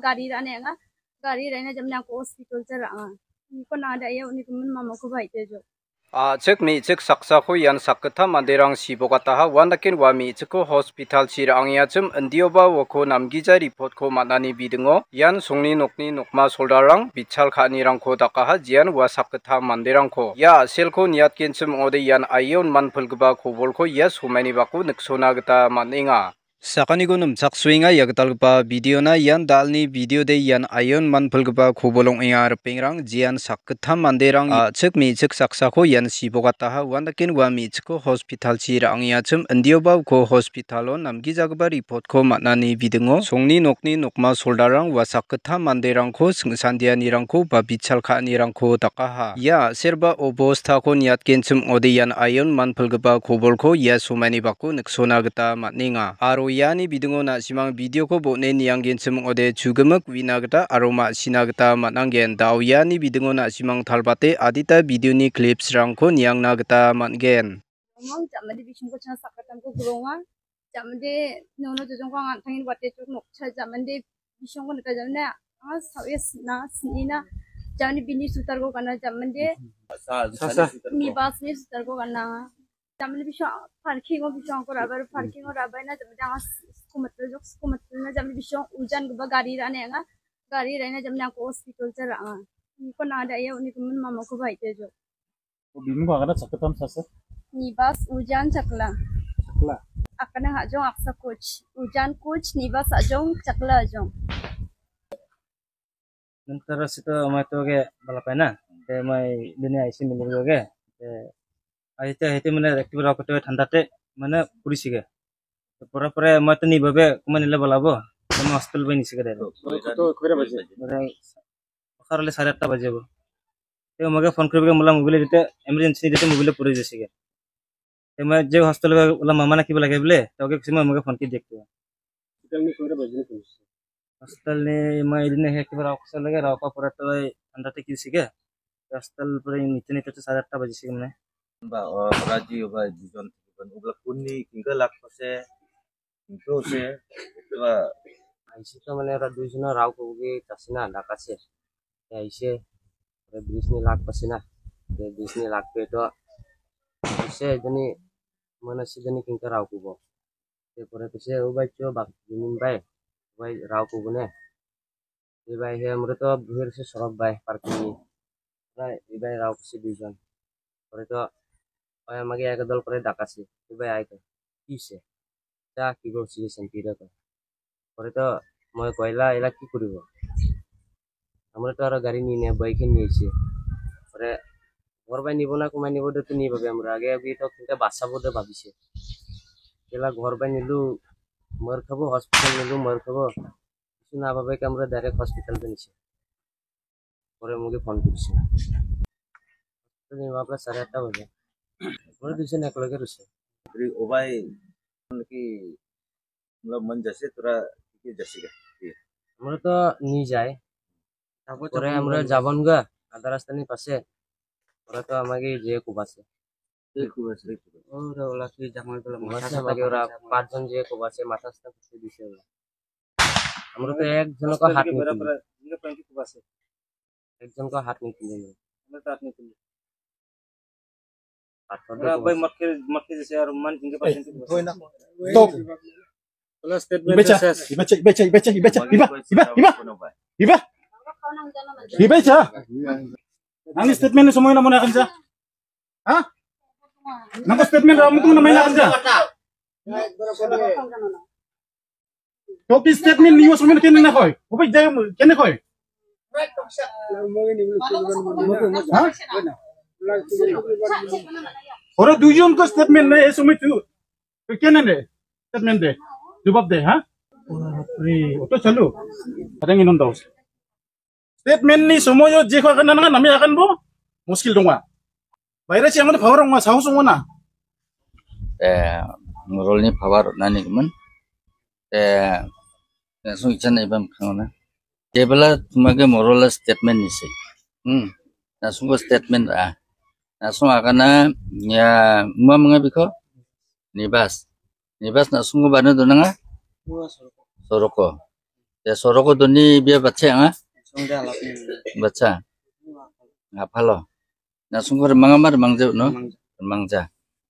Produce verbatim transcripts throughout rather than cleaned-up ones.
Gari ra·na anga. Gari ra·na jamni angko hospital cha ra·anga. Niko nangada ia uni kumun mamakoba aite jo. A·chik me·chik saksako ian sakgittam manderang sibokataha. Uandaken ua me·chikko hospital-chi ra·angengachim indioba uako namgija report-ko man·ani bidingo ian songni nokni nokma soldarrang bichal ka·anirangko dakaha, jean ua sakgittam manderangko. Ia a·selko niatgenchim ong·ode ian aion manpilgipa kobolko ia somaini bako niksona gita man·enga. Sakaniko nimchaksoenga ia gitalgipa video-na. Ian dalni video de ian aion manpilgipa kobol ong·enga ripengrang, jean sakgittam manderang a·chik me·chik saksako ian sibokataha. Uandaken ua me·chikko hospital-chi ra·angengachim indioba uko hospital-o namgijagipa report-ko man·ani bidingo songni nokni nokma soldarrang ua sakgittam manderangko singsandianirangko ba bichal ka·anirangko dakaha. Ia a·serba obostako niatgenchim ong·ode ian aion manpilgipa kobolko ia somaini bako niksona gita man·enga. Aro iani bidingo na·simang video-ko bon·e nianggenchim ong·ode chugimik uina gita aro ma·sina gita man·angen. Da·o iani bidingo na·simang talbate adita video-ni clips-rangko niangna gita man·gen. Omang jamade bisingko chang sakgittamko gronga. Jamade nono jojongko ang an·tangin wate chok nokcha jamade bisingko nika jamade anga saoe sina sinina jamade bini sutarko gana jamade Sa, sa, sa. Ni bas ni sutarko gana. Jamade bising parking o bisingko rabar parking o rabar na jamade anga s-, skomatlo jok skomatlo na jamade bising ujan giba gari ra·na anga. Gari ra·na jamade angko hospital cha ra·anga. Niko nangada ia uni kumun mamakoba aite jo. O bimingko agana sakgittam sasa. Ni bas ujan chakla. Chakla. Akana hajong aksa coach. Ujan coach ni bas ajong chakla ajong. Nentara sito mai to ge balapai na. Te mai dini aisi milir ge. Te aite aite mane rekti bera kote thanda te mane puri sige. Te pura pura mai to ni babe kumani le balabo. Te mai hospital bai ni sige de. Koto koira baje. Bakar le sare atta baje bo. Te moge phone kuri mola mobile dite emergency dite mobile puri jesi ge. Te moi je hospital ola mama na kiba lage bole, te oge kisima moge phone ki dekte. Hospital ni kore bajini police. Hospital ni moi idin he kiba rao kusal lage rao ka pura to anda te kisi ge. Hospital pura ni tini te sare atta baji sige mane. Ba o raji ba dijon ban ubla kunni kinga lak pase. Itu sih, itulah. Aise to mane ora duijon rao kubo ke chasina dakase. Te aise, ora bris ni lak pasina. Te bris ni lak pe to. Aise jani mana si jani kingka rao kubo. Te pore pise ubai cho bak jumin bai. Ubai rao kubo ne. Ibai he amre to buhir se sorok bai parking ni. Rai ibai rao kusi duijon. Pore to oi amage ek dol kore dakasi. Ibai ai to. Kise? Ja kibo si senti da to. Pore to moi koila ela ki kuribo? Amre to aro gari nine bai khen nise. Pore ghor bai nibo na kumai nibo de to nibo be amre age abi to kinta basa bo de babise. Ela ghor bai nilu mar khabo hospital nilu mar khabo. Suna babai ke amra direct hospital pe nise. Pore moge phone korise. Hospital ni mapra sare atta baje. Pore duijon ekloge roise. Ri obai ki matlab man jaise tora ki jaise ga? Amra to ni jai. Pore amra jabon ga adha rasta ni pase. Pore to amage je kubase. Kubase. Ora ola ki jamal dola kubase lagi ora pachjon je kubase matha sita kusi dise. Amra to ekjon ko hat ni tuli. Ekjon ko hat ni tuli. Hat ko ora bai makke makke jese ar man jinge pachjon kubase. Stop. Ola statement ibecha, ses. Ibecha, ibecha, ibecha, ibecha, iba, iba, iba. Ibecha. Nangni statement ni somoy na mona kanja. Ha? Nangko statement ra mutung na maina kanja. Topi statement niyo somoy kene na koi. Obai jai kene koi. Ha? Ora duijon ko statement na e somoy tu. Kene de, statement de, jubab de, ha? Bapre, oto chalu. Kadang inun daus. Statement ni somoyo je ko akan nanga nami akan bo, muskil donga. Baira si angone power donga, sahos donga na. Eh, moral ni power nani kemen. Eh, langsung ichana ibam kangona. Jebla tumage moral statement ni se. Hmm. Langsung ko statement ah. Langsung akana ya mama menga biko. Nibas. Nibas na sungguh bana donanga? Soroko. Ya, soroko doni bia bacha anga? Songde alapni. Bacha. Apalo. Na·songko rimangama rimangjao no? Rimangja. Rimangja.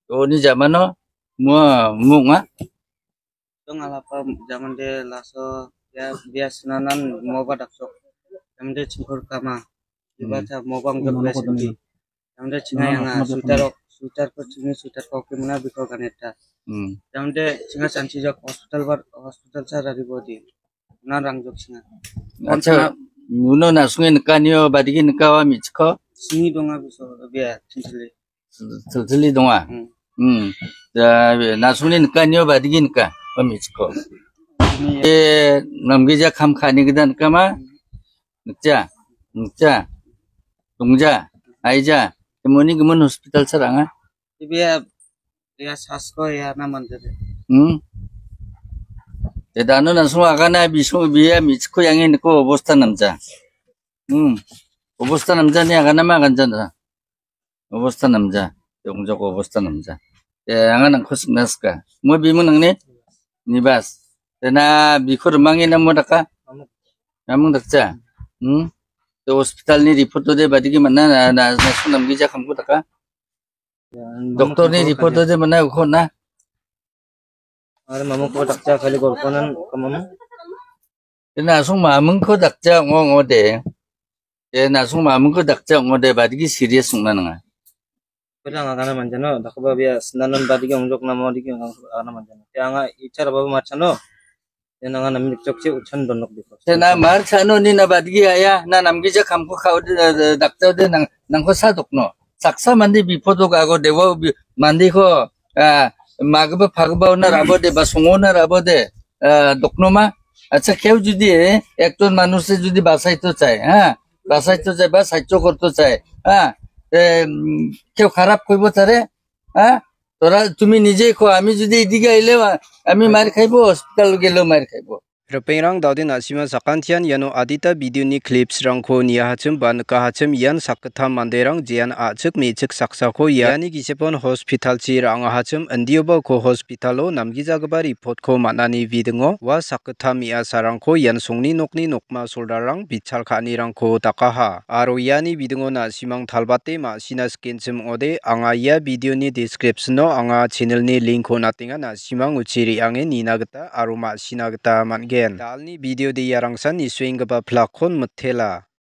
Oni jamano mua munga? Dong alapa jamande laso ya bia sinanan moba daksok. Jamande chingkur kama. Iba cha mobang jok besenti. Jamde chinga yanga sweater ok, sweater ko chingi sweater ko ke muna biko ganeta. Hmm. Jamde chinga sanchi jok hospital bar, hospital sa rari bodi. Na rang jok chinga. Acha, uno na·songe nikanio badigi nikawa mi·chiko? Singi donga biso, bia, chintili. Chintili donga? Hmm. Hmm. Ja, na·songe nikanio badigi nika, wa mi·chiko. Singi. E, namgija kam kani gita nikama? Nikja, nikja, dongja, aija, temoni gimin hospital sa ranga. Ibia, ya sasko ya na mandiri. Hmm. Te dano na·songo agana biso bia mi·chiko yange niko obosta namja. Hmm. Obosta namja ni agana ma ganjana. Obosta namja. Dongjok obosta namja. Te anga nangko sikna sika. Mo bimung nangni? Nibas. Te na biko rimangi namo daka? Namung dakja. Hmm? Te hospital ni report ode badigi mana na, na, na sunam gija kamko daka? Doktor ni report ode mana uko na? Are mamung ko dakja kali golponan kamam. Te na·song mamung ko dakja ngo ngo de. Te na·song mamung ko dakja ngo de badigi serious ong·na nanga. Pura anga kana manjano, dakba bia sinanan badigi ongjok namo digi anga kana manjano. Te anga ichar babu marchano. Te anga nami chokche uchan donok biko. Te na marchano ni na badigi aya, na namgija kamko kau de, de, de, dakja de nang, nangko sa dokno. Saksa mande bipodok ago dewa ubi, mande ko, ah, magipa pagipa ona rabo de, ba songo ona rabo de, ah, dokno ma. Acha keu judi, eh, ekjon manushe judi basaito chai, ha? Basaito chai, ba sahajyo korto chai, ha? Em, keu kharap koibo tare, ha? Tora tumi nije ko, ami judi idige aile, ami mair khaibo, hospital gelo mair khaibo. Ripengrang, daode na·sima sakantian iano adita video-ni clips-rangko niahachim ba nikahachim, ian sakgittam manderang jean a·chik me·chik saksako iani gisepon hospital-chi ra·angahachim, indioba uko hospital-o namgijagipa report-ko man·ani bidingo ua sakgittam me·asarangko ian songni nokni nokma soldarrang bichal ka·anirangko dakaha. Aro iani bidingo na·simang talbate ma·sina sikenchim ong·ode, anga ia video-ni description-o anga channel-ni link-ko on·atenga, na·simang uchi re·ange nina gita aro ma·sina gita man·gen. Dalni video de iarangsan nisuenggipa plakkon mitela.